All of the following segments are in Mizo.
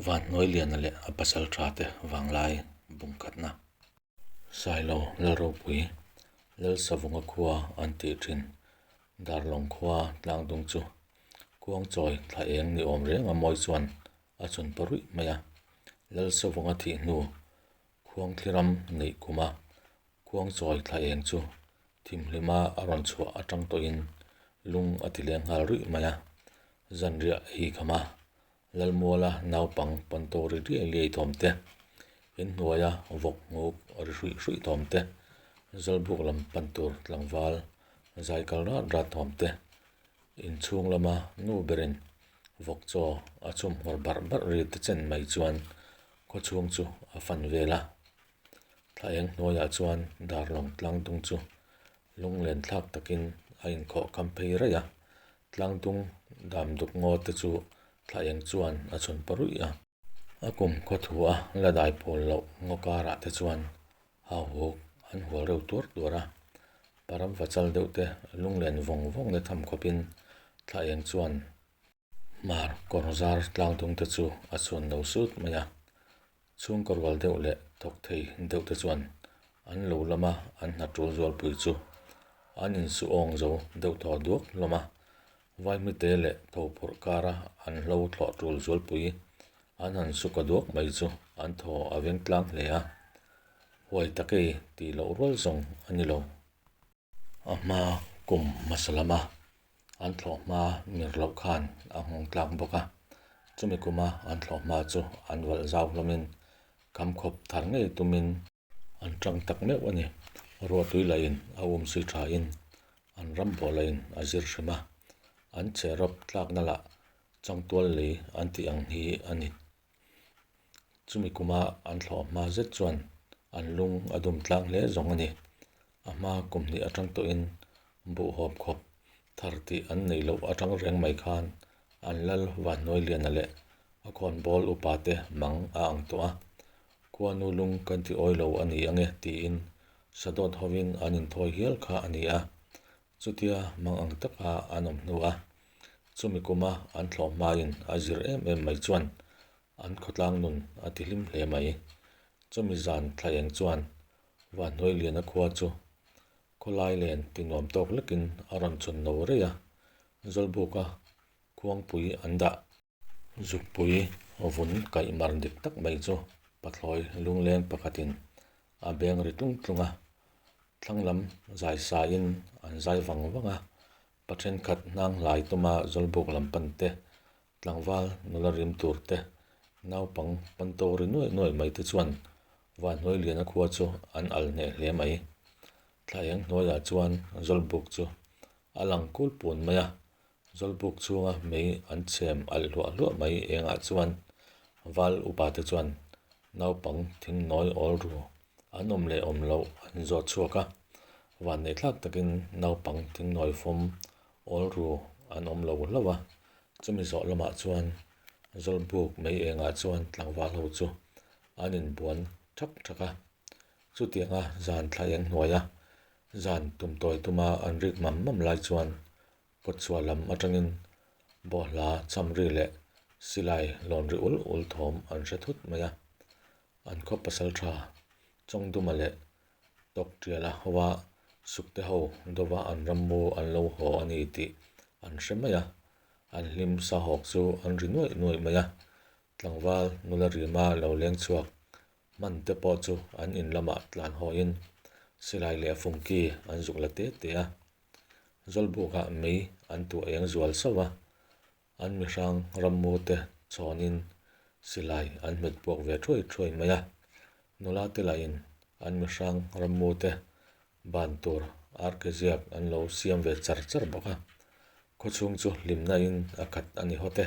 Vanhnuailiana leh a pasal tha te vanglai bungkhatna. Sailo Lalropui, Lalsavunga khua an tih thin Darlawng khua tlangdung chu Khuangchawi thla eng ni awm reng a mawi chuan a chhun pa ruih mai a. Lalsavunga thih hnu Khuangthliram neih kuma Khuangchawi thla eng chu Thimhlima a rawn chhuah atang tawhin lung a ti leng nghal ruih mai a, zanriah ei kham a, Lalmuala naupang panto ri riai riai thawm te, inhnuaia vawk nghuk ri hruih hruih thawm te, Zawlbuk lam pan tur tlangval zai kal rat rat thawm te, inchhung lama nu berin vawk chaw a chhum nghawr barh barh ri te chen mai chuan khawchhung chu a fan vel a. Thla eng hnuaiah chuan darlawng tlangdung chu lunglen thlak takin a inkhawh kham phei raih a, tlangdung dam duk ngaw te chu thla eng chuan a chhun pa ruih a. A kum khawthu a la dai pawl loh ngaw karah te chuan hauhuk an hual reuh tuar tuar a, param va chal deuh te lunglen vawng vawng na tham khawpin thla eng chuan Hmar kawr zar tlangdung te chu a chhuan lo sut mai a, chhungkaw rual deuh leh thawk thei deuh te chuan an lo lama an hna tul zualpui chu an insuh awng zo deuh thaw duak hlawm a, vaihmite leh tho phurh kara an hlo thlawh tul zualpui an han suka duak mai chu an thaw a veng tlang hle a, huai takei tih loh rual zawng a ni lo. A hma kum hmasa lama an thlawh hma mir loh khan a nghawng tlak bawk a, chumi kuma an thlawh hma chu an valh zau hlawmin kham khawp thar ngei tumin an tang tak meuh a ni. Ruahtui lahin a um sui thain an ram bawh lahin a zir hrim a, an chehrawp tlakna lah changtual lei an tih ang hi a ni. Chumi kuma an thlawh hma zet chuan an lung a dum tlang hle zawng a ni. A hma kum hnih atang tawhin buhhawp khawp thar tih an neih loh atang reng mai khan an lal Vanhnuailiana leh a khawnbawl upa te mang a ang tawh a. Khuanu lung kan ti awi lo a ni ange tiin Sadawt hovin an inthawi hial kha a ni a. Chutia mang ang taka an awm hnu a, chumi kuma an thlawh hmain a zir em em mai chuan an khawtlang nun a ti hlim hle mai. Chumi zan thla eng chuan Vanhnuailiana khua chu khawlai len ti nuam tawk lekin a rawn chhun no rei a, Zawlbuka khuangpui an dah. Zukpui vun kaih mar dik tak mai chu pathlawi lungleng pakhatin a beng ri tlung tlung a, thlang lam zai saiin an zai vang vang a, pa thenkhat hnang hlai tuma Zawlbuk lam pan te, tlangval nula rim tur te, naupang panto ri nuaih nuaih mai te chuan Vanhnuailiana khua chu an al hneh hle mai. Thla eng hnuaiah chuan Zawlbuk chu a lang kul pun mai a, Zawlbuk chhunga mei an chhem alh hluah hluah mai engah chuan val upa te chuan naupang thing nawi awl ru an awm leh awm loh an zawt chhuak a, vanneih thlak takin naupang thing nawi fawm awl ru an awm lo hlauh a, chumi zawh lamah chuan Zawlbuk mei engah chuan tlangval ho chu an inbuan thak thak a, chutianga zan thla eng hnuaia zan tumtawi tuma an rik mam mam lai chuan Kawtchhuah lam atangin bawhhla chamri leh silai lawn ri ul ul thawm an hre thut mai a. An khaw pasal tha Chawngduma leh Tawktiala hoa sukte ho dova an rammu an lo haw a ni tih an hre mai a. An hlim sahawk chu an ri nuaih nuaih mai a. Tlangval nula rima lo leng chhuak Hman te pawh chu an in lamah tlan hawiin silai leh fungki an zuk la te te a. Zawlbukah mei an tuah eng zual sauh a, an mihrang rammu te chhawnin silai an hmet puak ve thuai thuai mai a. Nula te lahin an mihrang rammu te ban tur arkeziak an lo siam ve char char bawk a. Khawchhung chu hlimna in a khat a ni hawt e.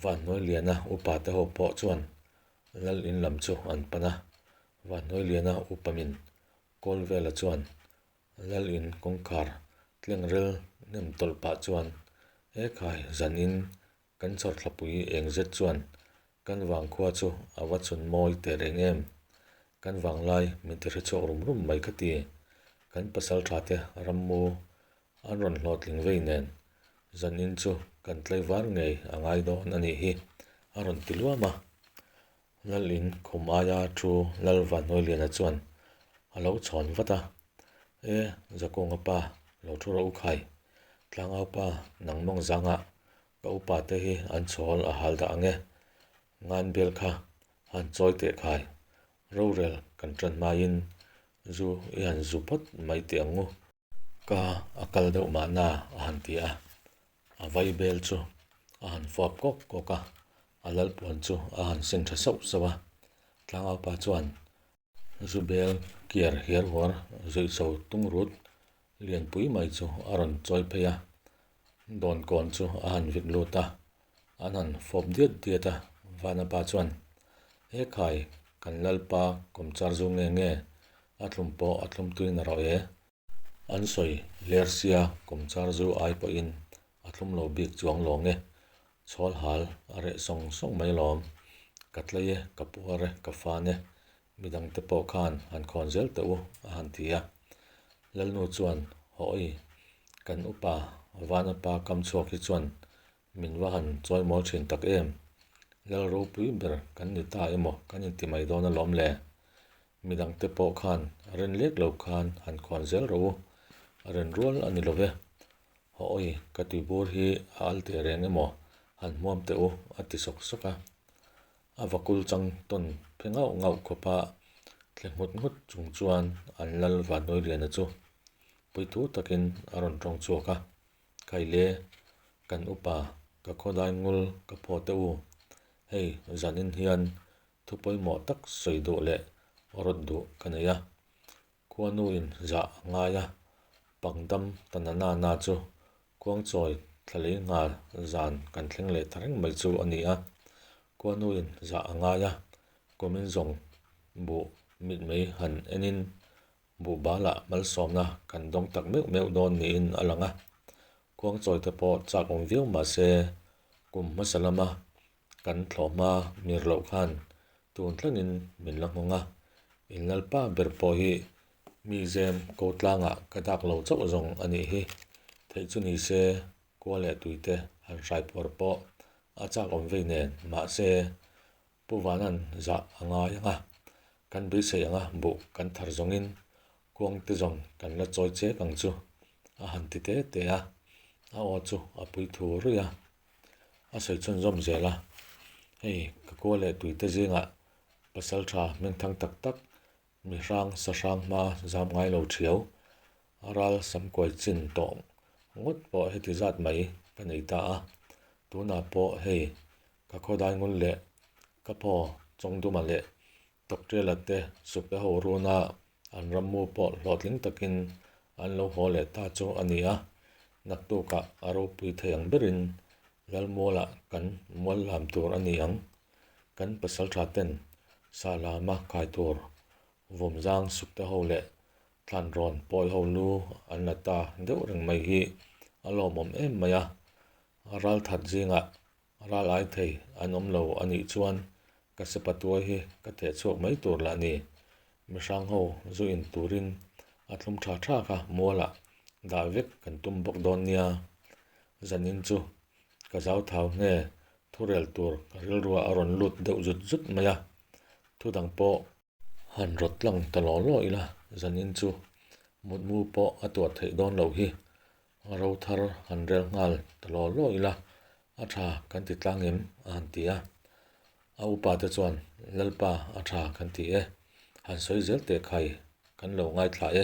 Vanhnuailiana upa te ho pawh chuan Lal in lam chu an pan a, Vanhnuailiana upa min kawl vela chuan Lal in kawngkhar tleng rel hnem tawlh pah chuan he khai zan in kan chhawrthlapui eng zet chuan kan vangkhua chu a va chhun mawi teh reng em, kan vanglai min ti hre chhuak rum rum mai ka ti, kan pasaltha te rammu An rawn hlawhtling vei nen, zanin chu kan tlaivar ngei a ngai dawn a nih hi, A rawn ti luam a. Lal in khum aia thu Lal Vanhnuailiana chuan a lo chhawn vat a, E, Zakunga pa, lo thu rawh u khai. Tlangau pa, nang mawng zangah ka upa te hi an chhawl a hal dah ang e. Ngan bel kha han chawi teh khai. Rorel kan tan hmain zu i han zu phawt mai teh ang u. Ka a kal deuh mahna a han ti a, a vai bel chu a han fuap kawk kawk a, a lalpuan chu a han sin tha sauh sauh a. Tlangaupa chuan zu bel kiar hiar huar zuih chho tung rut lianpui mai chu a rawn chawi phei a, dawnkawn chu a han vit lut a, an han fawp diat diat a. Vanapa chuan, He khai, kan lalpa kawmchar zu nge nge, a thlum pawh a thlum tuin a rawh e. An sawi ler sia kawmchar zu ai pawhin a thlum lo bik chuang lawng e. Chhawl hal a reh sawng sawng mai lawm. Ka tlei e, ka puar e, ka fan e, midangte pawh khan han khawn zel teh u, a han ti a. Lalnu chuan, Hawi, kan upa Vanapa kam chhuak hi chuan min va han chawi mawl thin tak em? Lal ropui ber kan ni ta emaw kan inti mai dawn alawm le? Midangte pawh khan ren lek lo khan han khawn zel rawh u, a ren rual a ni lo ve. Hawi, ka tuibur hi a al teh reng emaw han hmuam teh u, a ti sawk sawk a. A vakul chang tawn phe ngauh ngauh khawpa thle nghut nghut chung chuan an lal Vanhnuailiana chu puithu takin a rawn tawng chhuak a, Khaile, kan upa, ka khawdai ngul ka phaw teh u, hei zanin hian thu pawimawh tak sawi duh leh rawt duh ka nei a. Khuanuin zah a ngai a, pangdam ta na na na chu Khuangchawi thlalei nghal zan kan thleng leh ta reng mai chu a ni a. Khuanuin zah a ngai a, kumin zawng buh mitmei han enin buh balah malsawmna kan dawng tak meuh meuh dawn niin a lang a. Khuangchawi te pawh chak awm viau mah se kum hmasa lama Kan thlawhhma mir loh khan tun thlengin min la nghawng a, in lalpa ber pawh hi mi zem ko tlangah ka dak lo chauh zawng a nih hi. Theih chu ni se kua leh tuite han hrai pawr pawh a chak awm vei nen mahse Pu Vanan zah a ngai ang a, kan beisei anga buh kan thar zawngin kuang te zawng kan la chawi chek ang chu a han ti te te a, a aw chu a pui thu ruih a. A sawi chhunzawm zel a, Hei ka kua leh tuite zingah pasal tha hmingthang tak tak, mi hrang sa hrang hma zam ngai lo thiau, a ral samkuai chin tawh ngawt pawh heti zat mai ka nei ta a, tunah pawh hei ka khawdai ngul leh ka phaw chawngduma leh Tawkṭiala te sukte ho runa an rammu pawh hlawhtling takin an lo haw leh ta chu a ni a, naktukah a ropui thei ang berin Lalmualah kan mual lam tur a ni ang. Kan pasalṭha ten sa lama khai tur vawmzang sukte ho leh thlanrawn pawi ho lu an la ta deuh reng mai hi a lawmawm em mai a, ralthat zingah Ral ai thei an awm lo a nih chuan ka sepa tuai hi ka theh chhuak mai tur lah ni. Mihrang ho zu in turin a thlum tha tha kha mualah dah vek kan tum bawk dawn nia. Zanin chu ka zau thau nge thurel tur ka rilruah a rawn lut deuh zut zut mai a, thu dang pawh Han rawt tlang ta law law ila, zanin chu mutmu pawh a tuah theih dawn loh hi. Ro thar han rel nghal ta law law ila, a tha kan ti tlang em? a han ti a. A upa te chuan, Lalpa, a tha kan ti e. Han sawi zel teh khai, kan lo ngaithla e,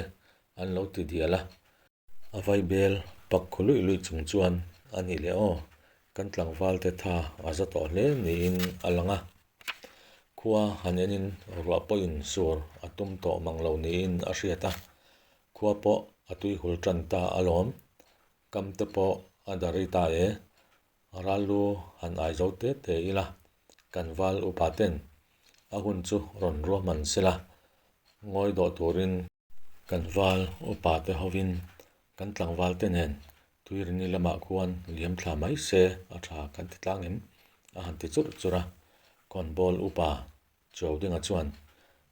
an lo ti dial a. A vaibel pak khaw luih luih chung chuan a nih leh aw, kan tlangval te tha a za tawh hle niin a lang a. Khua han enin ruah pawhin sur a tum tawh mang lo niin a hriat a, khua pawh a tui hul tan ta alawm, kam te pawh a da rei ta e, ral lu han ai zo te te ila, kan val upa ten a hun chu rawn ruahman sela, ngawi dawh turin Kan val upa te hovin kan tlangval te nen Tuirini lamah khuan liam thla mai se a tha kan ti tlang em? a han ti churh churh a. Khawnbawl upa Chuaudinga chuan,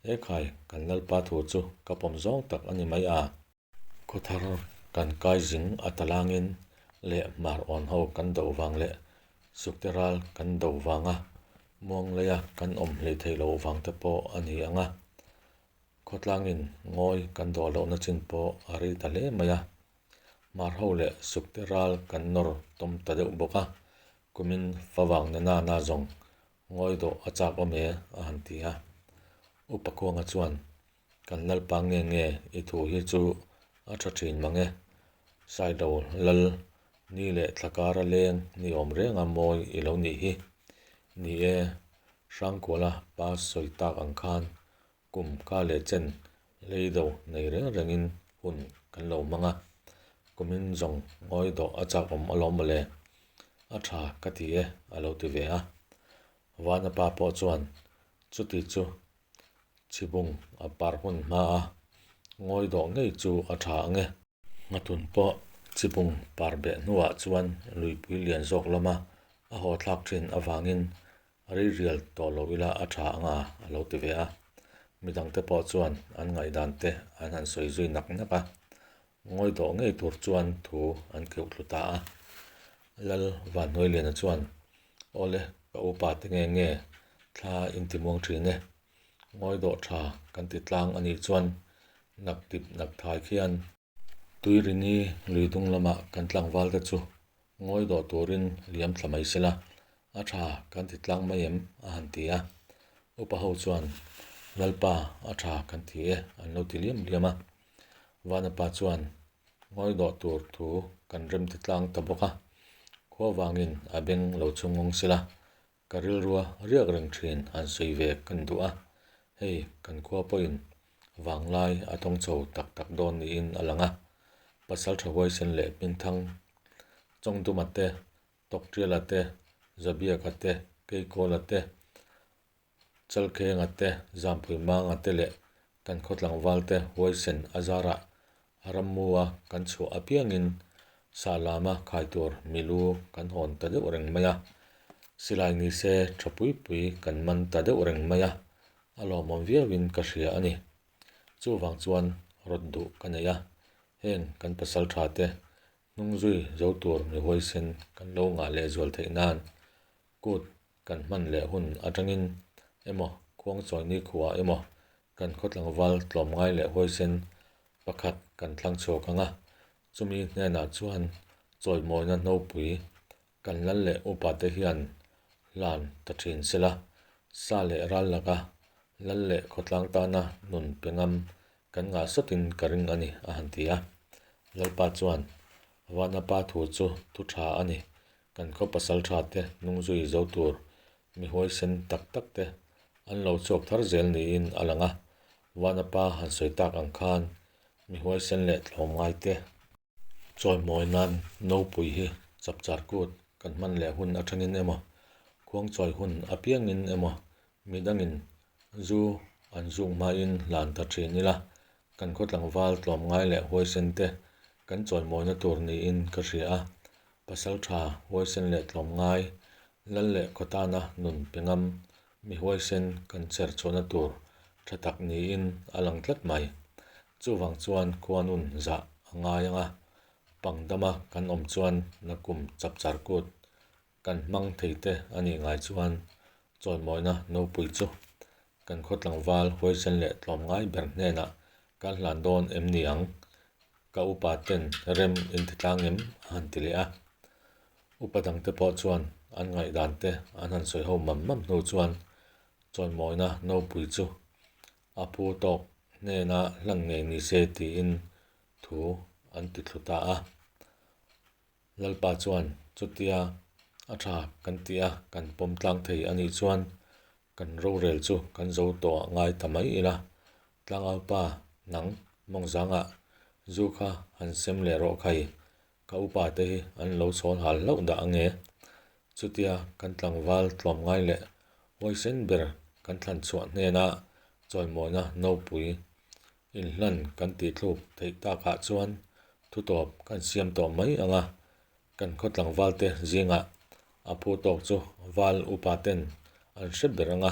E khai, kan Lalpa thu chu ka pawm zawng tak a ni mai a. Khawthar kan kai zing a talangin leh hmar awn ho kan do vang leh sukte ral kan do vang a. Muangleia kan awm hleithei loh vang te pawh a ni ang a, khawtlangin ngawi kan dawh lohna chin pawh a rei ta hle mai a. Hmar ho leh sukte ral kan nawr tawm ta deuh bawk a, kumin favang na nana zawng ngawi dawh a chak awm e a han ti a. Upa Kuanga chuan, Kan Lalpa nge nge i thu hi chu a tha thin mang e, Sailo Lal ni leh thla kara leng ni awm renga mawi i lo nih hi. Ni e, Hrangkuala pa sawi tak ang khan kum ka leh chen lei do nei reng rengin hun kan lo hmang a, kumin zawng ngawi dawh a chak awm alawm mawle, a tha ka ti e a lo ti ve a. Vana pa pawh chuan chuti chu chhibung a par hmun hma a, ngawi dawh ngei chu a tha ang e. Nghatun pawh chhibung par beh hnuah chuan luipui lian zawk lama a haw thlak thin avangin rei rial tawh lo ila a tha ang a, a lo ti ve a. Midangte pawh chuan an ngaihdan te an han sawi zui nak nak a. Ngawi dawh ngei tur chuan thu an keuh thlu ta a. Lal Vanhnuailiana chuan, Awle, ka upa te nge nge thla in ti muang thin e. Ngawi dawh tha kan ti tlang a nih chuan nak tip nak thai khian Tuirini lui dung lamah kan tlangval te chu ngawi dawh turin liam thla mai sela, a tha kan ti tlang mai em? a han ti a. Upa ho chuan, Lalpa, a tha kan ti e an lo ti liam liam a. Vanapa chuan ngawi dawh tur thu kan rem ti tlang ta bawk a, khua vangin a beng lo chhung ngawng sela, ka rilrua riak reng thin han sawi ve kan duh a, hei kan khua pawhin vanglai a tawng chho tak tak dawn niin a lang a, Pasaltha Huaisen leh Hmingthang Chawngduma te, Tawktiala te, Zabiaka te, Keikawla te, Chalkhenga te, Zampuimanga te leh kan khaw tlangval te huaisen a zarah rammua kan chhuah apiangin sah lama khai tur milu kan hawn ta deuh reng mai a. Silai ni se tha pui pui kan man ta deuh reng mai a, a lawmawm viauin ka hria a ni. Chuvang chuan rawt duh ka nei a, heng kan pasal tha te hnung zui zo tur mi huaisen kan lo ngah lehzual theih nan kut Kan hman leh hun atangin emaw khuangchawi nikhua emaw kan khaw tlangval tlawmngai leh huaisen pakhat kan thlang chhuak ang a, chumi hnenah chuan chawimawina hnopui kan lal leh upate hian hlan ta thin sela, sa leh ral laka lal leh khawtlang tana nun pe ngam kan ngah sawtin ka ring a ni a han ti a. Lalpa chuan Vanapa thu chu thu tha a ni Kan khaw pasal tha te hnung zui zo tur mi huaisen tak tak te an lo chhuak thar zel niin a lang a, Vanapa han sawi tak ang khan mi huaisen leh tlawmngai te chawimawi nan nopui hi chapchar kut kan hman leh hun atangin emaw, khuangchawi hun apiangin emaw midangin zu an zuk hmain hlan ta thin ila, kan khaw tlangval tlawmngai leh huaisen te kan chawimawina tur niin ka hria a. Pasal tha, huaisen leh tlawmngai, lal leh khawtana nun pe ngam, mi huaisen kan cher chhuahna tur tha tak niin a lang tlat mai. Chuvang chuan khuanun zah a ngai ang a, pangdama kan awm chuan nakum chapchar kut kan hmang thei te a nih ngai chuan chawimawina nopui chu kan khaw tlangval huaisen leh tlawmngai ber hnenah kan hlan dawn em ni ang? Ka upa ten rem in ti tlang em? a han ti leh a. Upa dangte pawh chuan an ngaihdan te an han sawi ho mam mam hnu chuan chawimawina nopui chu a phu tawk hnena hlan ngei ni se tiin thu an ti thlu ta a. Lalpa chuan chutia a tha kan tih a kan pawm tlang thei a nih chuan kan rorel chu kan zo tawh ah ngai ta mai ila. Tlangaupa nang mawngzangah zu kha han sem leh rawh khai, ka upa te hi an lo chhawn hal hlauh dah ange. Chutia kan tlangval tlawmngai leh huaisen ber kan thlan chhuah hnena chawimawina nopui Inhlan kan tihthluk theih takah chuan thutawp kan siam tawh mai ang a, kan khaw tlangvalte zingah a phu tawk chu val upa ten an hre ber ang a,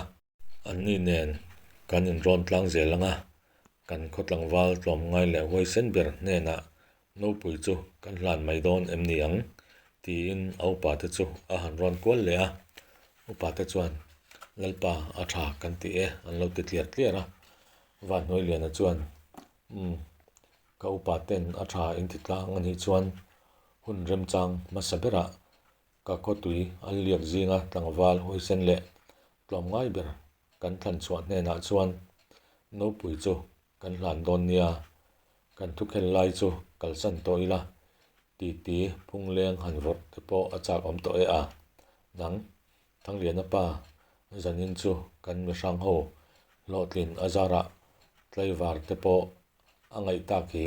anni nen kan inrawn tlang zel ang a, kan khaw tlangval tlawmngai leh huaisen ber hnenah nopui chu kan hlan mai dawn em ni ang? tiin a upate chu a han rawn kual leh a, upate chuan. Lalpa a tha kan ti e an lo ti tliar tliar a. Vanhnuailiana chuan, Umm, ka upa ten a tha in ti tlang a nih chuan hun remchang hmasa berah ka khawtui an liak zinga tlangval huaisen leh tlawmngai ber kan thlan chhuah hnenah chuan nopui chu kan hlan dawn nia, kan thukhel lai chu kalsan tawh ila titi phungleng han vawrh te pawh a chak awm tawh e a, nang Thangliana pa zanin chu kan mihrang ho hlawhtlin a zarah tlaivar te pawh a ngaih tak hi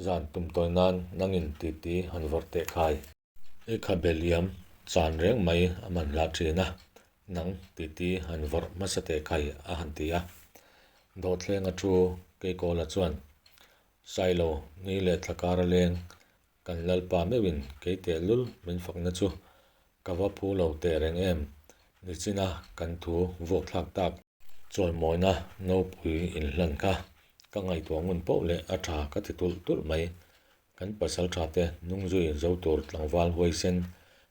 zan tum tawi nan nangin titi han vawrh teh khai. I khabe liam chan reng mai a man hlah thin a, nang titi han vawrh hmasa teh khai a han ti a. Dawhthleng a thu Keikawla chuan, Sailo, ni leh thla kar a leng, kan Lalpa meuhin kei teh lul min fakna chu ka va phu lo teh reng em, nichina kan thu vuak thlak tak. Chawimawina nopui inhlan kha ka ngaihtuah ngun poh leh a tha ka ti tulh tulh mai. Kan pasal tha te hnung zui zo tur tlangval huaisen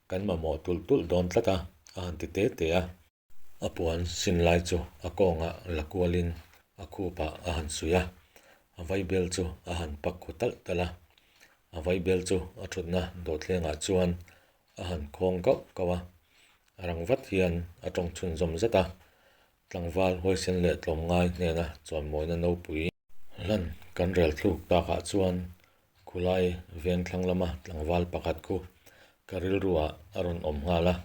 kan mamawh tulh tulh dawn tlat a, a han ti te te a. A puan sin lai chu a kawngah la kualin a khupah a han suih a, a vaibel chu a han pak khu talh talh a. A vaibel chu a thutna dawhthlengah chuan a han khawng kauh kauh a, a rang vat hian a tawng chhunzawm zat a. Tlangval huaisen leh tlawmngai hnena chawnmawina nopui hlan kan rel thluk takah chuan khulai veng thlang lama tlangval pakhat khu ka rilruah a rawn awm nghal a,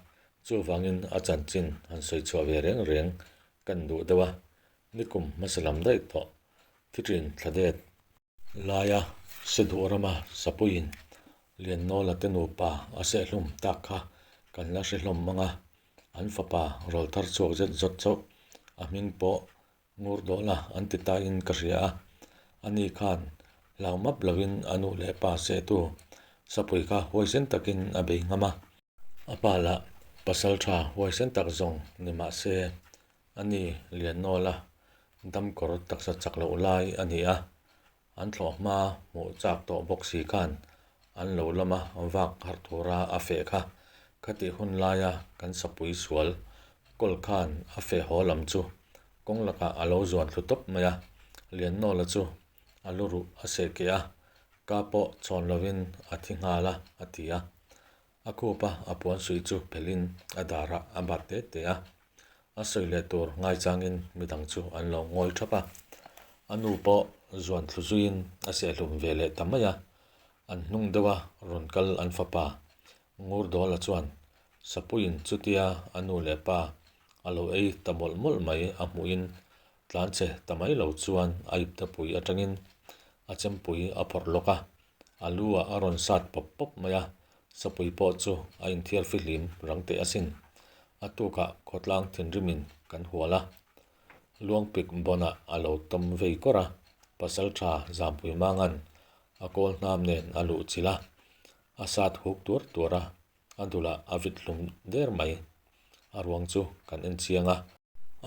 chuvangin a chanchin han sawi chhuah ve reng reng kan duh deuh a, nikum hmasa lam daih tawh thitrin thla det laia Seduh rama Sapuiin Liannawla te nupa a sehhlum tak kha kan la hre hlawm mang a, an fapa rawl thar chhuak zet zawt chauh a hming pawh Ngur dawla an ti tain ka hria a, ani khan hlau map lovin a nu leh pa sehtu Sapui kha huaisen takin a bei ngam a. A pa lah pasal tha huaisen tak zawng ni mah se, ani Liannawla damkawr taksa chak loh lai a ni a, An thlawh hma hmuh chak tawh bawk si khan an lo lama vak harh tura a feh kha. Khatih hun laia kan sapui sual kawl khan a feh haw lam chu kawng lakah a lo zuan thlu tawp mai a, Liannawla chu a lu ruh a seh keh a, ka pawh chhawn lovin a thi nghal a, a ti a. A khup a, a puan suih chu phelhin a darah a bat te te a. A sawi leh tur ngaichangin midang chu an lo ngawi thap a. A nu pawh zuan thlu zuiin a sehhlum ve leh ta mai a. An hnung deuha rawn kal an fapa Ngurdawla chuan Sapuiin chutia a nu leh pa a lo ei ta mawlh mawlh mai a hmuhin tlanchhe ta mai lo chuan a iptapui atangin a chempui a phawrh lawk a. A lu ah a rawn sat pawp pawp mai a, Sapui pawh chu a inthiar fihlim rang teh asin. A tukah khawtlang thinrimin kan hual a, Luangpik bawnah a lo tawm vei kawr a, pasal tha Zampui Mangan a kawl hnam nen a luh chilh a, a sat huk tuar tuar a, a dulah a vit hlum der mai. A ruang chu kan en chiang a.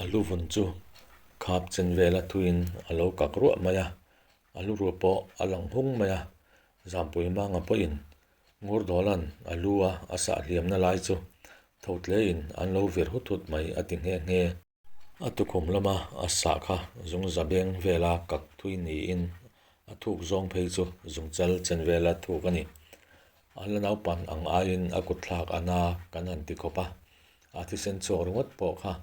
A lu vun chu khap chen vela thuiin a lo kak ruah mai a, a lu ruah pawh a lang hung mai a. Zampui Manga pawhin Ngurdawla'n a lu a a sah hliamna lai chu tho tlein an lo vir hut hut mai a ti nghe nghe. A tukhum lama a sah kha zungza beng vela kak thui niin a thuk zawng phei chu zungchal chen vela thuk a ni. A la naupan ang aiin a kut thlak a na kan han ti khawp a, a thisen chhuak ringawt pawh kha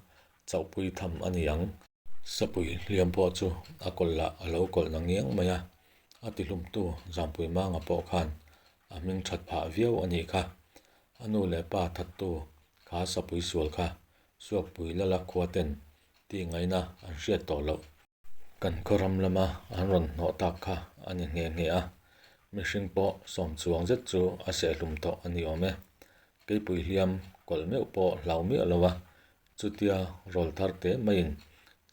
chauhpui tham a ni ang. Sapui hliam pawh chu a kawlh lah a lo kawlh na ngiang mai a, a tihlumtu Zampui Manga pawh khan a hming that phah viau a nih kha. A nu leh pa thattu kha Sapui sual kha Suakpui Lala khua ten tih ngaihna an hriat tawh loh. Kan khawram lama an rawn hnawh tak kha a ni nghe nghe a, mihring pawh sawm chuang zet chu a sehhlum tawh a ni awm e. Keipui hliam kawlh meuh pawh hlau miah lo a, chutia rawl thar te maiin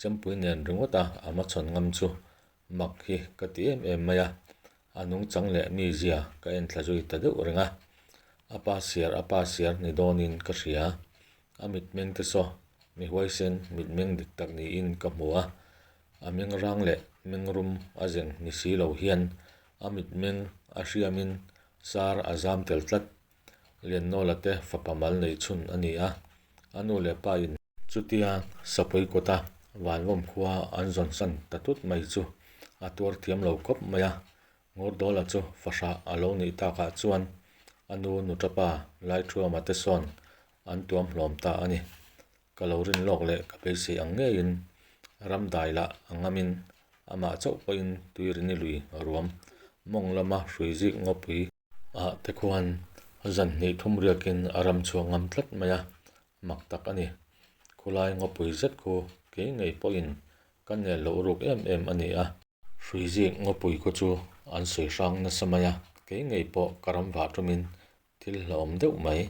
chempui nen ringawt a a hmachhawn ngam chu mak hi ka ti em em mai a, a nungchang leh mizia ka en thla zui ta deuh reng a, a pa siar a pa siar ni dawnin ka hria. A mitmeng te saw mi huaisen mitmeng dik tak niin ka hmu a, a meng rang leh meng rum a zeng ni si lo hian a mitmeng a hriamin sar a zam tel tlat. Liannawla te fapa mal nei chhun a ni a, a nu leh pa in. Chutia Sapui kuta Vanvawm khua an zawn san ta tut mai chu a tuar thiam lo khawp mai a. Ngurdawla chu fahrah a lo nih takah chuan a nu Nuṭapa Laithuama te sawn an tuam hlawm ta a ni. Ka lo rin lawk leh ka beisei ang ngeiin ram dai lah a ngamin amah chauh pawhin Tuirini lui ruam mawng lama hrui zik ngawpui ah te khuan zan hnih thum riakin a ram chhuak ngam tlat mai a, mak tak a ni. Khulai ngawpui zet khu kei ngei pawhin ka nel loh ruk em em a ni a. Hrui zik ngawpui khu chu an sawi hrang nasa mai a, kei ngei pawh ka ram vah tumin thil hlauhawm deuh mai.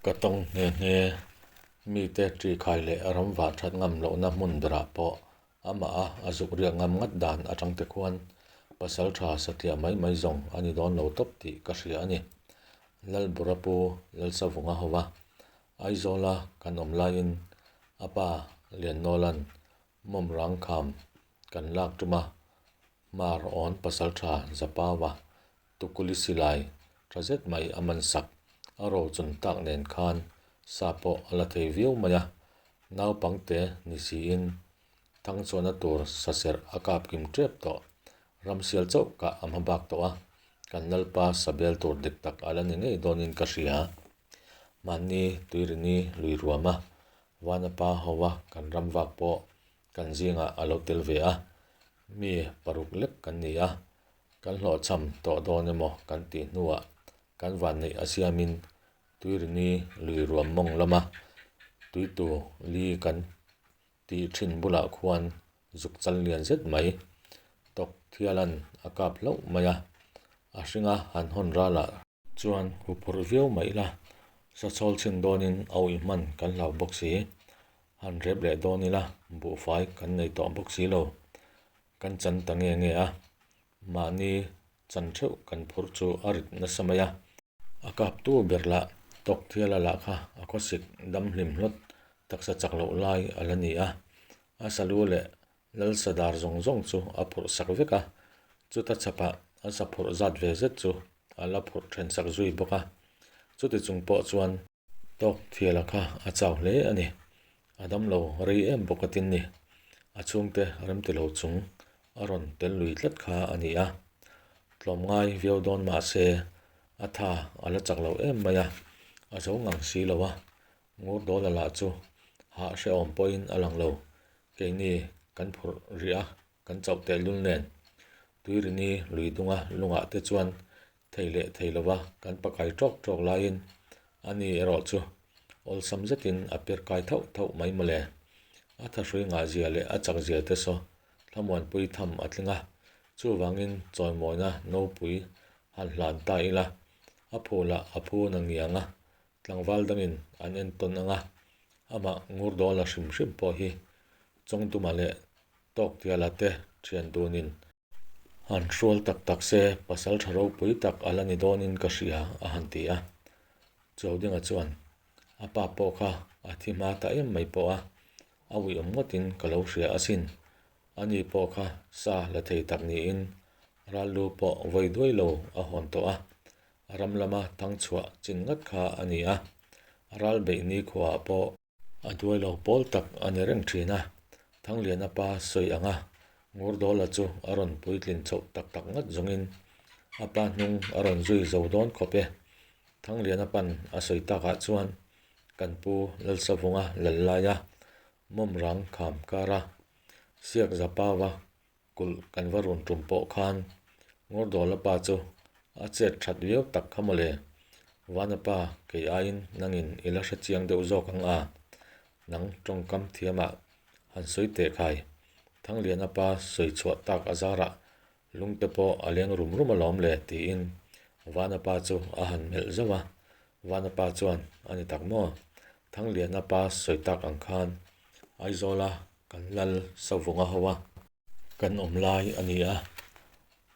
Ka tawng nghe nghe, mite ṭihkhai leh ram vah ṭhat ngam lohna hmun berah pawh amah a a zuk riak ngam ngat dan aṭang te khuan pasal ṭha satliah mai mai zawng a ni dawn lo tawp tih ka hria a ni. Lalbura pu Lalsavunga hova Aizawla kan awm laiin a pa Liannawla'n Mawmrang kham kan lak tum a, Hmar awn pasaltha Zapawa Tukuli silai tha zet mai a man sak a ro chun tak nen khan sa pawh a la thei viau mai a, naupangte ni siin thangchhuahna tur saserh a kap kim tep tawh. Ramsial chauh kah a hma bak tawh a, kan Lalpa sabel tur dik tak a la ni ngei dawnin ka hria. Mahni Tuirini lui ruam a, Vanapa hova kan ram vak pawh kan zingah a lo tel ve a, mi paruk lek kan ni a, kan hlawhchham tawh dawn emaw kan tih hnuah kan vanneih a siamin Tuirini lui ruam mawng lama tuitu li kan tih thin bulah khuan zuk chal lian zet mai tawk thialan a kap hlauh mai a, a hringa han hawn ralah Chuan huphurh viau mai ila, sachawl chhin dawnin a uih hman kan hlau bawk si. Han rep leh dawn ila, buhfai kan nei tawh bawk si lo. Kan chan ta nge nge a, mahni chan theuh kan phurh chu a rit nasa mai a. A kaptu ber lah Tawkthiala lah kha a khawsik dam hlim hlawt taksa chak loh lai a la ni a, a salu leh Lalsadar zawng zawng chu a phurh sak vek a, chuta chhapah a sa phurh zat ve zet chu a la phurh then sak zui bawk a. Chuti chung pawh chuan tawk thiala kha a chau hle a ni. A damlo rei em bawk a tin ni. A chhungte remti lo chung a rawn tel lui tlat kha a ni a. Tlawmngai viau dawn mah se a tha a la chak lo em mai a, a zo ngang si lo a. Ngurdawla lah chu hah hrehawm pawhin a lang lo. Keini kan phurh rih a, kan chauh tehlul nen. Tuirini lui dunga lungah te chuan thei leh thei lova kan pakai tawk tawk laiin ani erawh chu awlsam zetin a pir kai thauh thauh mai mawle. A thahrui ngahzia leh a chakzia te saw thlamuanpui tham a tling a, chuvangin chawimawina nopui han hlan ta ila, a phulah a phu na ngiang a, Tlangval dangin an entawn ang a, amah Ngurdawla hrim hrim pawh hi Chawngduma leh Tawktiala te thian dunin han hrual tak tak se pasal tha ropui tak a la ni dawnin ka hria a han ti a. Chaudinga chuan a pa pawh kha a thi hma ta em mai pawh a, a uiawm ngawtin ka lo hria asin. Ani pawh kha sa la thei tak niin Rallu pawh vawi duai lo a hawn tawh a, A ram lama thang chhuah chin ngat kha a ni a, ral beih ni khuaah pawh a duai lo pawl tak a ni reng thin a. Thangliana pa sawi anga Ngurdawla chu a rawn puitlin chhoh tak tak ngat zawngin a pa hnung a rawn zui zo dawn khawp e. Thangliana pan a sawi takah chuan kan pu Lalsavunga lal laia mawmrang kham kara Siak Zapaua Kulh kan va run tum pawh khan Ngawrdawla pa chu a chet that viau tak kha mawle. Vana pa kei aiin nangin i la hre chiang deuh zawk ang a, nang tawngkam thiamah han sawi teh khai. Thangliana pa sawi chhuah tak a zarah lungte pawh a leng rum rum alawm le tiin Vana pa chu a han melh zauh a. Vana pa chuan a ni tak maw? Thangliana pa sawi tak ang khan Aizawla Kan lal Savunga ho a. Kan awm lai a ni a,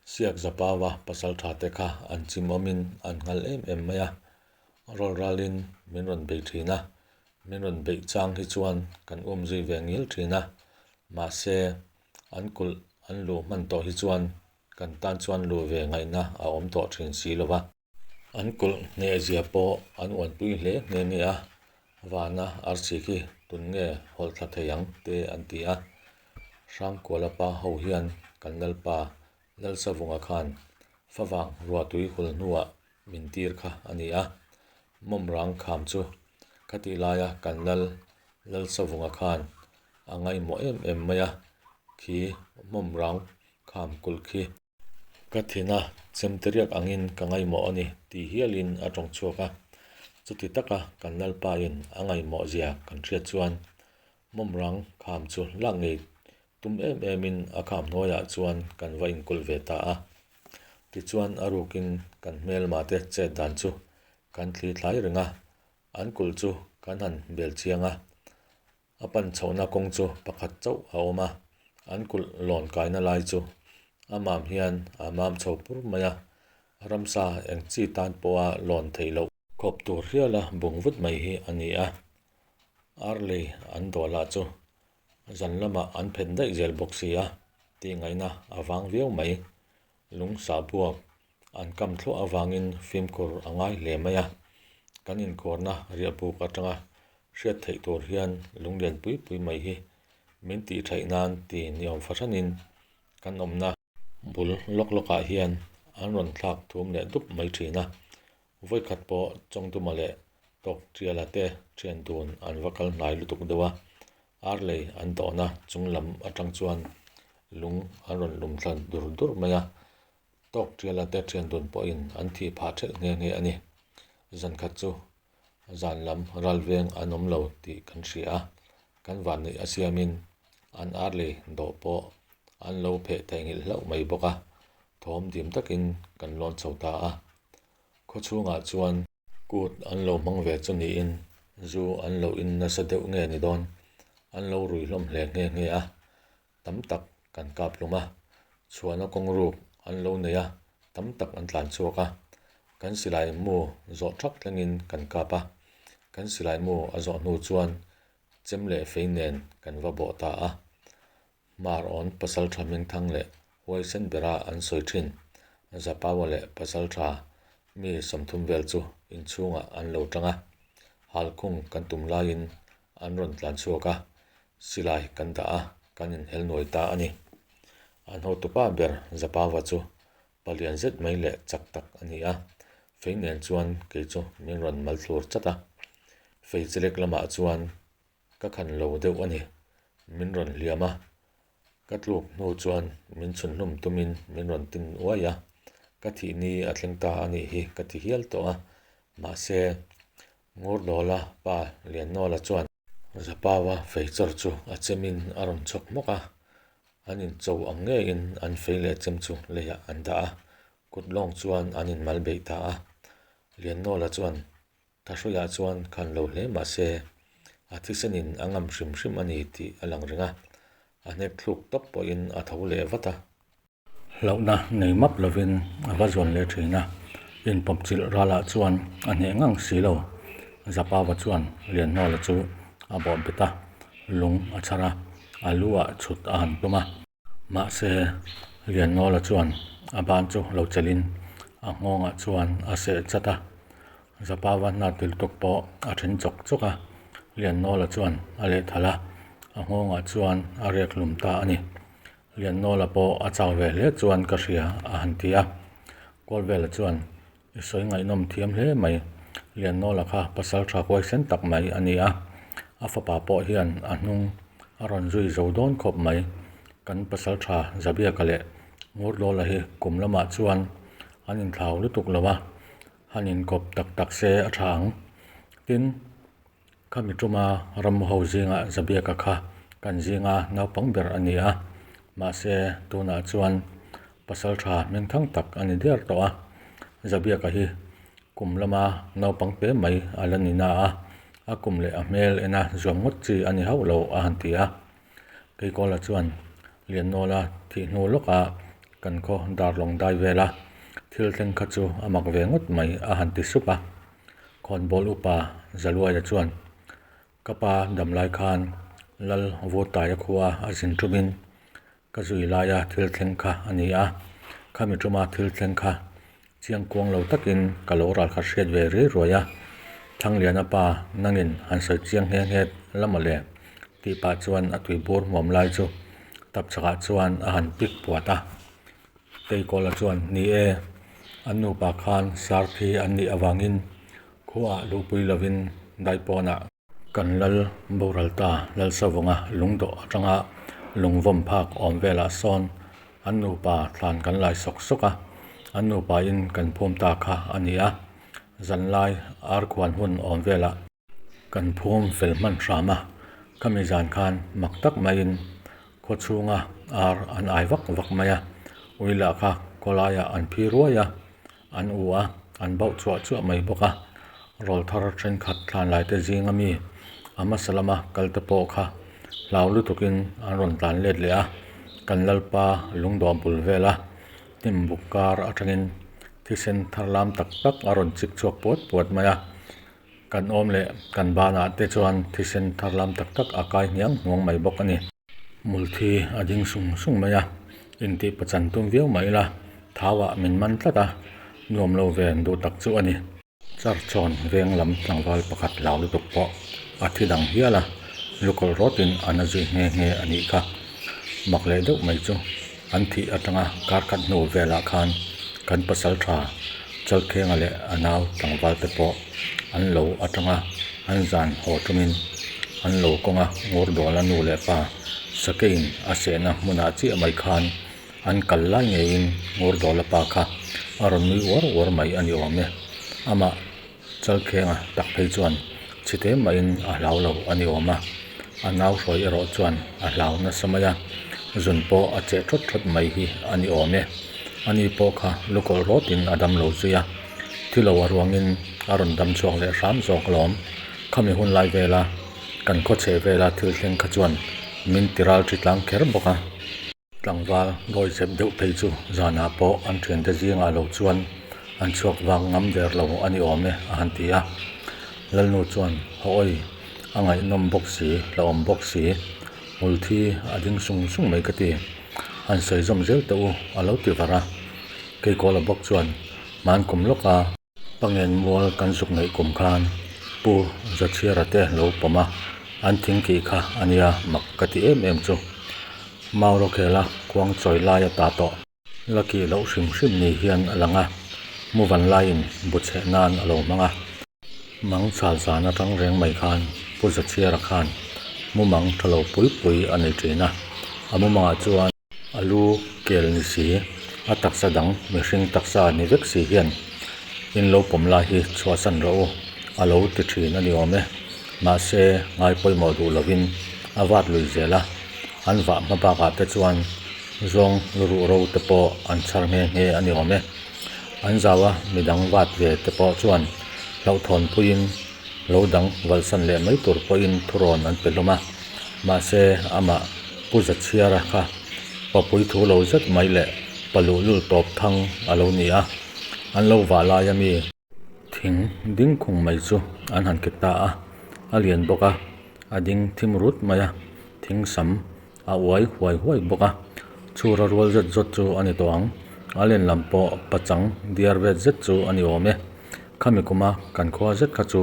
Siak Zapaua pasal tha te kha an chim awmin an nghal em em mai a, rawl ralin min rawn bei thin a, min rawn beih chang hi chuan kan um zui ve ngil thin a, mahse an kulh an luh hman tawh hi chuan kan tan chuan luh ve ngaihna a awm tawh thin si lo va. An kulh hnehzia pawh an uanpui hle nghe nghe a, vana arsi khi. Tun nge hawlh thla thei ang te an ti a. Hrangkuala pa ho hian kan Lalpa Lalsavunga khan favang ruahtui hul hnuah min tir kha a ni a. Mawmrang kham chu khatih laia kan Lal Lalsavunga khan a ngaihmawh em em mai a, khi mawmrang kham kulh khi. Ka thina chemte riak angin ka ngaihmawh a ni tih hialin a tawng chhuak a. Chuti taka kan Lalpain a ngaihmawh zia kan hriat chuan mawmrang kham chu lak ngei tum em emin a kham hnuaiah chuan kan va inkulh ve ta a. Tichuan a rukin kan hmelma te chet dan chu kan thli thlai reng a, an kulh chu kan han bel chiang a. A pan chhohna kawng chu pakhat chauh a awm a, an kulh lawn kaina lai chu a mam hian a mam chho pur mai a, ramsa eng chi tan pawha lawn theih loh khawp tur hiala bung vut mai hi a ni a, ar lei an dawh lah chu zan lamah an phet daih zel bawk si a tih ngaihna a vang viau mai. Lung sahbuak an kam thluah avangin fimkhur a ngai hle mai a, kan inkuarna riahbuk atanga hriat theih tur hian lunglian pui pui mai hi min tih theih nan ti niawm fahranin kan awmna bul lawk lawkah hian an rawn thlak thum leh dup mai thin a, vawikhat pawh Chawngduma leh Tawktiala te thian dun an va kal hnai lutuk deuh a, Ar lei an dawhna chung lam atang chuan lung an rawn lum thla dur dur mai a, tawk tiala te thian dun pawhin an thih phah thelh nghe nghe a ni. Zan khat chu zan lam ral veng an awm lo tih kan hria a, kan vanneih a siamin an ar lei dawh pawh an lo pheh theihnghilh hlauh mai bawk a, thawm dim takin kan lawn chho ta a. Khaw chhungah chuan Kut an lo hmang ve chu niin zu an lo in nasa deuh nge ni dawn, an lo rui hlawm hle nghe nghe a, tam tak kan kap hlum a, chhuahna kawng ruk an lo nei a, tam tak an tlan chhuak a, kan silai mu zawh thak thlengin kan kap a, kan silai mu a zawh hnu chuan chem leh fei nen kan va bawh ta a. Hmarawn pasaltha Mingthang leh huaisen bera an sawi thin. Zapaua leh pasaltha mi 30 vel chu inchhungah an lo tang a, halkhung kan tum laiin an rawn tlan chhuak a, silai kan dah a, kan inhel nuai ta a ni. An hotupa ber Zapaua chu palian zet mai leh chak tak a ni a, fei nen chuan kei chu min rawn malthlur chat a, fei chelek lamah chuan Ka khan lo deuh a ni. Min rawn hliam a, ka tluk hnu chuan min chhunhlum tumin min rawn tin uai a, ka thih ni a thleng ta a nih hi ka ti hial tawh a, mahse Ngurdawla pa Liannawla chuan Zapaua fei chawr chu a chemin a rawn chhawk hmawk a, an incho ang ngeiin an fei leh chem chu leiah an dah a, kut lawng chuan an inmal beih ta a, Liannawla chuan Thahruiah chuan khan lo hle mah se, a thisenin a ngam hrim hrim a ni tih a lang reng a, a hnek thluk tawp pawhin a tho leh vat a. Hlauhna nei map lovin a va zuan leh thin a, inpawp chilh ralah chuan a hneh ngang si lo. Zapava chuan Lianhnawla chu a bawh bet a, lung a chhar a, a lu ah chhut a han tum a. Mahse, Liannawla chuan a ban chu lo chelhin a nghawngah chuan a seh chat a. Zapava hna til tuk pawh a then chawk chawk a, Liannawla chuan a lehthal a, a nghawngah chuan a riak hlum ta a ni. Liannawla pawh a chau ve hle chuan ka hria a han ti a. Kawlvela chuan I sawi ngaihnawm thiam hle mai. Liannawla kha pasal tha huaisen tak mai a ni a, a fapa pawh hian a hnung a rawn zui zo dawn khawp mai. Kan pasal tha Zabiaka leh Ngurdawla hi kum lamah chuan an inthlau lutuk lo a, han inkawp tak tak se a tha ang. Tin, Khami tuma ram ho zinga Zabiaka kha kan zinga naupang ber a ni a, mahse tunah chuan pasal tha hmingthang tak a ni der tawh a. Zabiaka hi kum lama naupang te mai a la ni na a, a kum leh a hmel ena zuam ngawt chi a ni hauh lo a han ti a. Keikawla chuan Liannawla thih hnu lawkah kan khaw darlawng dai vel a, thil thleng kha chu a mak ve ngawt mai a han ti sup a. Khawnbawl upa Zaluaia chuan, Ka pa damlai khan Lal Vurtaia khua a zin tumin ka zui laia thil thleng kha a ni a, khami tuma thil thleng kha chiang kuang lo takin ka lo ral khat hriat ve riai ruai a. Thangliana pa nangin han sawi chiang nghe nghe la mawle tih pah chuan a tuibur hmuam lai chu tapchhakah chuan a han pik puat a. Keikawla chuan, Ni e, an nupa khan sarthi an nih avangin khuaah luhpui lovin daipawnah kan lal boral ta Lalsavunga lungdawh atanga lungvawm phak awm velah sawn an nupa thlan kan lai sawk sawk a, an nupa in kan phum ta kha a ni a, zanlai arkhuan hun awm velah kan phum fel hman hram a, khami zan khan mak tak maiin khaw chhunga ar an ai vak vak mai a, ui lah kha khawlaiah an phi ruai a. An u a, an bauh chuah chuah mai bawk a. Rawlthar thenkhat thlanlaite zinga mi a hmasa lama kalte pawh kha hlau lutukin an rawn tlan let leh a, kan Lalpa lungdawh bul vela hnim buk kar atangin thisen thar lam tak tak a rawn chik chhuak puat puat mai a. Kan awm leh kan banah te chuan thisen thar lam tak tak a kai hniang hnuang mai bawk a ni. Hmulthi a ding sung sung mai a, intih pachan tum viau mah ila thauah min man tlat a, nuam lo ve duh tak chu a ni. Charchawn veng lam tlangval pakhat hlau lutuk pawh a thi dang hial a, lukawlh rawtin a na zui nghe nghe a nih kha. Mak leh deuh mai chu an thih atanga kar khat hnu velah khan kan pasal tha Chalkhenga leh a nau tlangval te pawh an lo atanga an zan haw tumin an lo kawnga Ngurdawla nu leh pa Sakeiin a sehna hmunah chiah mai khan an kal lai ngeiin Ngurdawla pa kha a rawn nui uar uar mai a ni awm e. Amah Chalkhenga tak phei chuan chite mahin a hlau lo a ni awm a, a nau hruai erawh chuan a hlau nasa mai a, zun pawh a cheh thawt thawt mai hi a ni awm e. Ani pawh kha lukawlh rawtin a dam lo zui a, thi lo a ruangin a rawn dam chhuak leh hram zawk alawm. Khami hun lai vela kan khawchheh vela thil thleng kha chuan min ti ral ṭhi tlang kher bawk a. Tlangval dawizep deuh phei chu zanah pawh an thiante zingah lo chuan an chhuak vak ngam der lo a ni awm e a han ti a. Lalnu chuan, Hawi, a ngaihnawm bawk si, hlauhawm bawk si, hmulthi a ding sung sung mai ka ti. Han sawi zawm zel teh u a lo ti var a. Keikawla bawk chuan, Hman kum lawk a. Pangen mual kan zuk neih kum khan Pu Zachhiara te lo pawm a, an thing kih kha a nia mak ka ti em em chu. Mau Rokhela kuang chawi lai a ta tawh. La kih loh hrim hrim ni hian a lang a, muvan laiin bu chheh nan a lo hmang a. Mang chhal zan atang reng mai khan Pu Zachhiara khan mumang tha lo pui pui a nei thin a, a mumangah chuan, A lu kel ni si, a taksa dang mihring taksa ni vek si hian in lo pawm lai hi chhuahsan rawh u, a lo ti thin a ni awm e. Mahse, ngai pawimawh duh lovin a vat lui zel a, an vah hma bakah te chuan zawng luruh ro te pawh an chhar nghe nghe a ni awm e. An zau a, midang vat ve te pawh chuan hlauhthawn puiin lo dang valhsan leh mai tur pawhin thurawn an pe hlawm a, mahse amah Pu Zachhiara kha papui thu lo zet mai leh paluhlul tawp thang a lo ni a, an lo vah laia mi thing ding khung mai chu an han kek ta a, a lian bawk a, a ding thim rut mai a, thing sam A uai huai huai bawk a, chhura rual zet zawt chu a ni tawh ang. A len lam pawh pachang diar vet zet chu a ni awm e. Khami kuma kan khua zet kha chu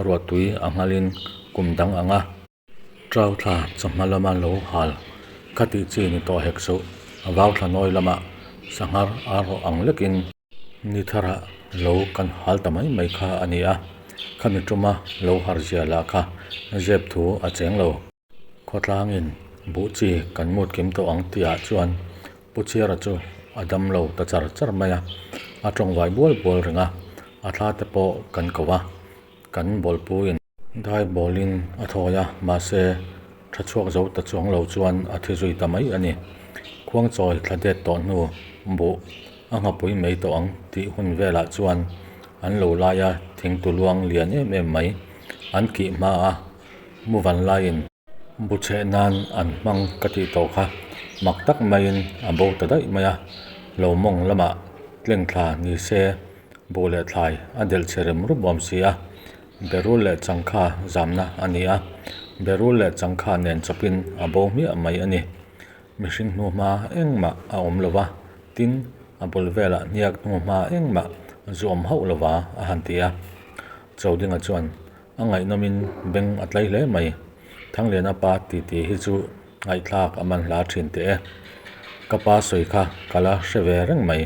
ruahtui a nghalin kum dang ang a. Trau thla chawhma lama lo hal kha tih chi ni tawh hek suh. Vau thla nawi lamah sanghar a rawh ang lekin. Ni tharah lo kan hal ta mai mai kha a ni a, khami tuma lo har zia lah kha zep thu a cheng lo. Khawtlangin buh chi kan mut kim tawh ang tihah chuan Pu Chhiara chu a dam lo ta char char mai a, a tawngvai bual bual reng a, a thla te pawh kan ko a, kan bawlpuiin dai bawlin a thawi a, mahse tha chhuak zo ta chuang lo chuan a thi zui ta mai a ni. Khuangchawi thla det tawh hnu buh a nghapui mai tawh ang tih hun velah chuan an lo laia thingtu luang lian em em mai an kih hma a, Muvan laiin bu chheh nan an hmang ka tih tawh kha mak tak maiin a bo ta daih mai a, lo mawng lamah tleng thla ni se buh leh thlai a delh chhe rem rup awm si a, berul leh changkha zamna a ni a, berul leh changkha nen chawpin a bo hmiah mai a ni. Mihring hnuhma engmah a awm lo va, tin a bul velah hniak hnuhma engmah zu awm hauh lo va a han ti a. Chaudinga chuan a ngaihnawmin beng a tlai hle mai. Thangliana pa titi hi chu ngaihthlak a man hla thin teh e. Ka pa sawi kha ka la hre ve reng mai.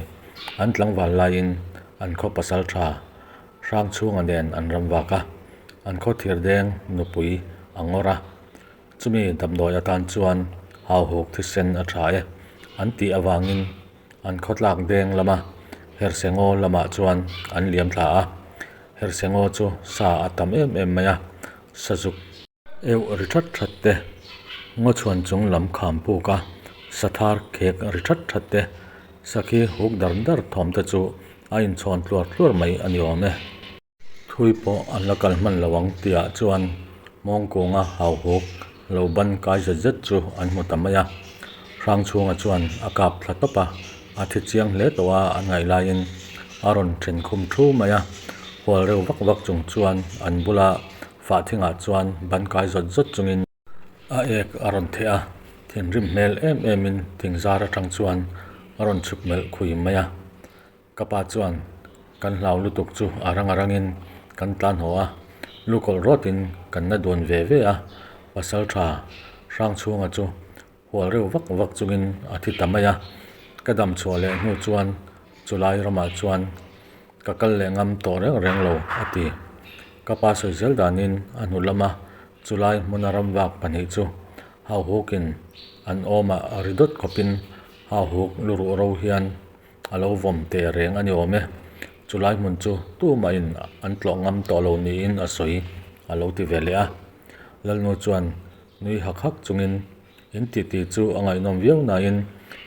An tlangval laiin an khaw pasal tha Hrangchhunga nen an ram vak a, an khaw thirdeng nupui a ngawr a. Chumi damdawi atan chuan hauhuk thisen a tha e an tih avangin an khawtlak deng lama Hersengaw lamah chuan an liam thla a. Hersengaw chu sa a tam em em mai a, sazuk euh ri that that te, ngaw chhuan chung lam kham puk a, sathar khek ri that that te, sakhi huk dar dar thawm te chu a inchhawn tluar tluar mai a ni awm e. Thui pawh an la kal hman lo ang tihah chuan mawngkunga hauhuk lo ban kai zet zet chu an hmu ta mai a. Hrangchhunga chuan a kap thla tawp a, a thi chiang hle tawh a an ngaih laiin a rawn then khum thu mai a. Hual reuh vak vak chung chuan an bula fahthingah chuan ban kai zawt zawt chungin A ek a rawn theh a, thinrim hmel em emin thingzar atang chuan a rawn chhuk melh khui mai a. Ka pa chuan kan hlau lutuk chu a rang a rangin kan tlan haw a, lukawlh rawtin kan na dun ve ve a, pasal tha Hrangchhunga chu hual reuh vak vak chungin a thi ta mai a. Ka dam chhuah leh hnu chuan chulai ramah chuan Ka kal leh ngam tawh reng reng lo, a ti. Ka pa sawi zel danin a hnu lama chulai hmuna ramvak pahnih chu hauhukin an awmah ri dawt khawpin hauhuk luruh ro hian a lo vawm teh reng a ni awm e. Chulai hmun chu tumahin an tlawh ngam tawh lo niin a sawi, a lo ti ve leh a. Lalnu chuan nui hak hak chungin In titi chu a ngaihnawm viau nain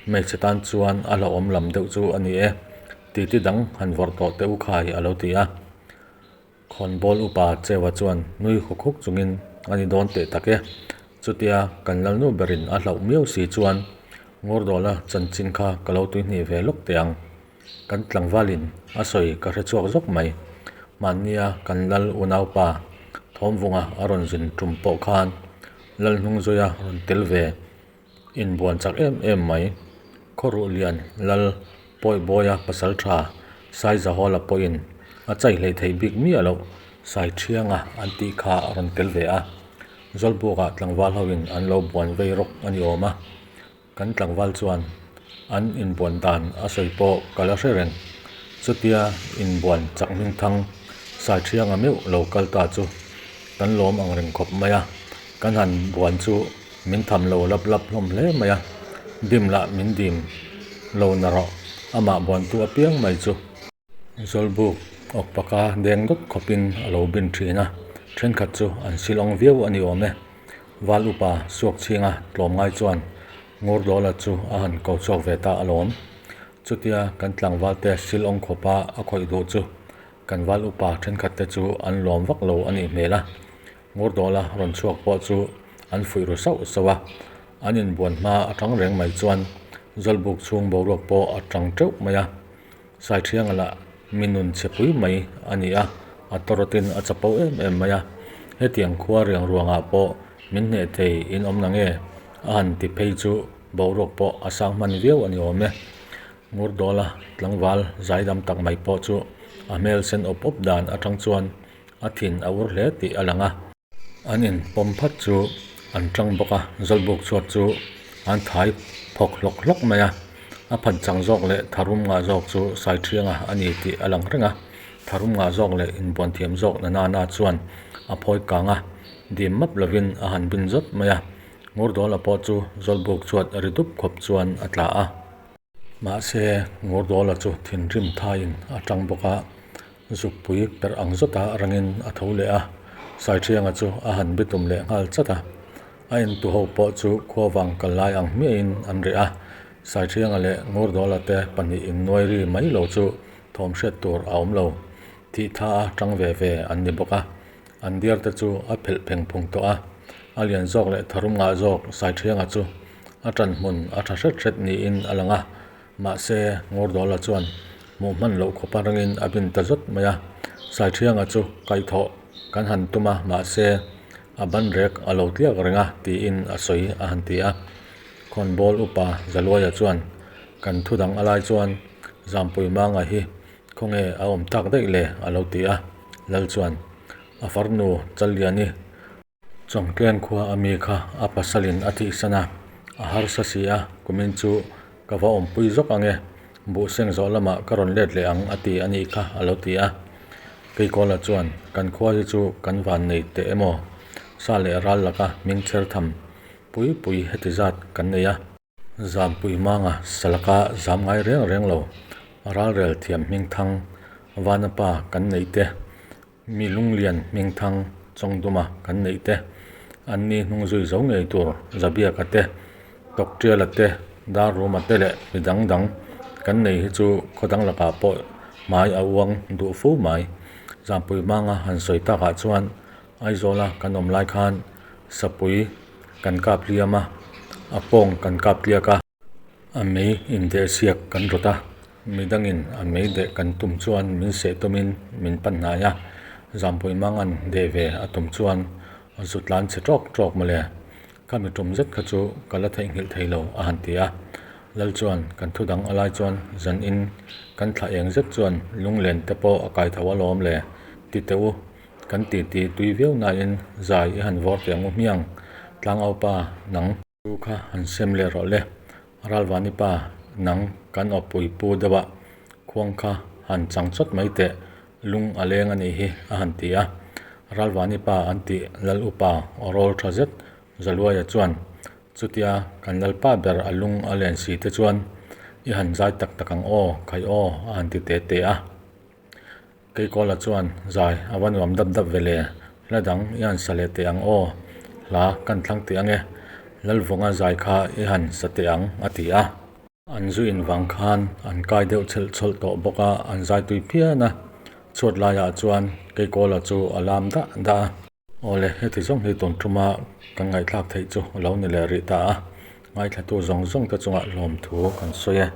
hmeichhe tan chuan a hlauhawm lam deuh chu a ni e, titi dang han vawrh tawh teh u khai a lo ti a. Khawnbawl upa Chewa chuan nui huk huk chungin a ni dawn teh tak e, chutia kan lalnu berin a hlauh miau si chuan Ngurdawla chanchin kha ka lo tuihnih ve lawk teh ang. Kan tlangvalin a sawi ka hre chhuak zawk mai. Mahnia kan lal unaupa Thawmvunga a rawn zin tum pawh khan Lalhnungzuia rawn tel ve inbuan chak em em mai. Khawruh lian lal Pawihbawia pasal tha Saizahawla pawhin a chai hleih theih bik miah loh Saithianga an tih kha a rawn tel ve a. Zawlbukah tlangval hoin an lo buan vei rawk a ni awm a. Kan tlangval chuan an inbuan dan a sawi pawh ka la hre reng. Chutia inbuan chak hmingthang Saithianga meuh lo kal ta chu kan lawm ang reng khawp mai a, kan han buan chu min tham lo lap lap hlawm hle mai a, dim lah min dim lo na rawh, amah buantu apiang mai chu. Zawlbuk awkpaka deng dawt khawpin a lo bin thin a, thenkhat chu an silawng viau a ni awm e. Val upa Suakchhinga tlawmngai chuan Ngurdawla chu a han ko chhuak ve ta alawm. Chutia kan tlangvalte silawng khawpa a khawih duh chu kan val upa thenkhatte chu an lawm vak lo a nih hmel a. Ngurdawla rawn chhuak pawh chu an fuih ru sauh sauh a, an inbuan hma atang reng mai chuan Zawlbuk chhung boruak pawh a tang teuh mai a. Saithianga lah mi nun chhe pui mai a ni a, a tawrawtin a chapo em em mai a. Hetiang khua riang ruangah pawh min hneh thei in awm na nge? A han ti phei chu boruak pawh a sang hman viau a ni awm e. Ngurdawla tlangval zaidam tak mai pawh chu a hmel sen awp awp dan atang chuan a thin a ur hle tih a lang a. An in pawm phat chu an tang bawk a, Zawlbuk chhuat chu an thai phawk hlawk hlawk mai a, a phan chang zawk leh tharum ngah zawk chu Saithianga a ni tih a lang reng a, tharum ngah zawk leh inbuan thiam zawk na nana chuan a phawi kang a, dim map lovin a han bin zawt mai a, Ngurdawla pawh chu Zawlbuk chhuat ri dup khawp chuan a tla a. Mahse, Ngurdawla chu thinrim thaiin a tang bawk a, zukpui perh ang zawta rangin a tho leh a, Saithianga chu a han bitum leh nghal chat a. A entu ho pawh chu khuavang kal lai ang hmiahin an reh a, Saithianga leh Ngurdawla te pahnih innuai ri mai lo chu thawm hriat tur a awm lo. Thih tha a tang ve ve an ni bawk a, an diar te chu a phelh pheng phung tawh a, a lian zawk leh tharum ngah zawk Saithianga chu A ṭan hmun a ṭha hret hret niin a lang a, mahse Ngurdawla chuan hmuh hman loh khawpa rangin a bin ta zawt mai a. Saithianga chu kaihthawh kan han tum a, mahse a ban rek a lo tliak reng a tiin a sawi a han ti a. Khawnbawl upa Zaluaia chuan kan thu dang a lai chuan Zampui Manga hi khawnge a awm tak daih le a lo ti a, Lal chuan. A farnu Challiani Chawngtlen khua a mi kha a pasalin a thihsan a, a harsa si a, kumin chu ka va awmpui zawk ang e, buh seng zawh lamah ka rawn let leh ang a ti a nih kha a lo ti a. Keikawla chuan, Kan khua hi chu kan van nei teh emaw? Sa leh ral laka hming chher tham pui pui heti zat kan nei a. Zampui manga salaka zam ngai reng reng lo, ralrel thiam hmingthang Vanapa kan neih te, Mi lunglian hmingthang Chawngduma kan neih te, an ni hnung zui zo ngei tur Zabiaka te, Tawktiala te, Darruma te leh mi dang dang kan nei hi chu khaw dang lakah pawh hmai a uang duh fo mai. Zampui manga han sawi takah chuan Aizawla kan awm lai khan Sapui kan kap hliam a, a pawng kan kap tliak a. A mei indehsiak kan rawt a, midangin a mei deh kan tum chuan min seh tumin min pan hnai a, Zampui Mangan deh ve a tum chuan zu tlan chhe tawk tawk mawle, khami tum zet kha chu ka la theihnghilh thei lo a han ti a. Lal chuan kan thu dang a lai chuan zan in kan thlah eng zet chuan lunglen te pawh a kai tho alawm le ti teh u, kan titi tui viau nain zai i han vawr teh ang u hmiang, Tlangaupa nang. Chu kha han sem leh rawh le. Ralvani pa, nang kan awpui pu deuh a, khuang kha han chang chawt mai teh, lung a leng a nih hi, a han ti a. Ralvani pa an tih Lal upa aw rawl tha zet Zaluaia chuan, Chutia kan Lalpa ber a lung a len si te chuan i han zai tak tak ang aw, khai aw, a han ti te te a. Keikawla chuan, Zai, a va nuam dap dap ve le, hla dang i han sa leh teh ang aw, hla kan thlang teh ang e, Lalvunga zai kha i han sa teh ang, a ti a. An zu in vang khan an kai deuh chhelh chhawlh tawh bawk a, an zai tui phian a. Chhuat laiah chuan Keikawla chu a lam dah dah a. Awle, heti zawng hi tun tuma kan ngaihthlak theih chu a lo ni leh rih ta a, ngaithlatu zawng zawng te chungah hlawmthu kan sawi e.